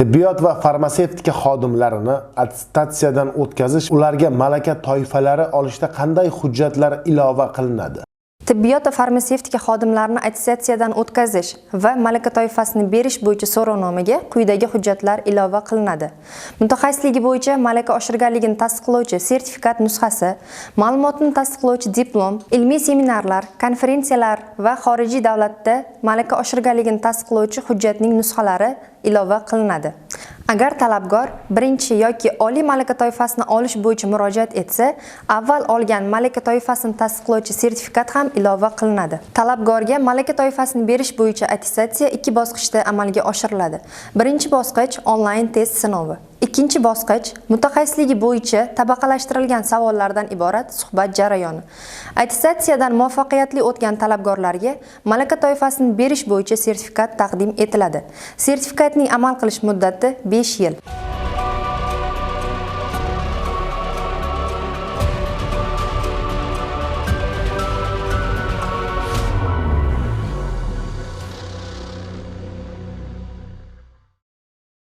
Tibbiyot va farmatsevtika xodimlarini attestatsiyadan o'tkazish, ularga malaka toifalari olishda qanday hujjatlar ilova qilinadi? Tibbiyot va farmatsevtika xodimlarini attestatsiyadan o'tkazish va malaka toifasini berish bo'yicha so'rovnomaga quyidagi hujjatlar ilova qilinadi: mutaxassisligi bo'yicha malaka oshirganligini tasdiqlovchi sertifikat nusxasi, ma'lumotni tasdiqlovchi diplom, ilmiy seminarlar, konferensiyalar va xorijiy davlatda malaka oshirganligini tasdiqlovchi hujjatning nusxalari ilova qilinadi. Agar talabgor birinchi yoki oliy malaka toifasini olish bo'yicha murojaat etsa, avval olgan malaka toifasini tasdiqlovchi sertifikat ham ilova qilinadi. Talabgorga malaka toifasini berish bo'yicha attestatsiya ikki bosqichda amalga oshiriladi. Birinchi bosqich onlayn test sinovi. Ikkinchi bosqich mutaxassisligi bo'yicha tabaqalashtirilgan savollardan iborat suhbat jarayoni. Attestatsiyadan muvaffaqiyatli o'tgan talabgorlarga malaka toifasini berish bo'yicha sertifikat taqdim etiladi. Sertifikatning amal qilish muddati 5 yil.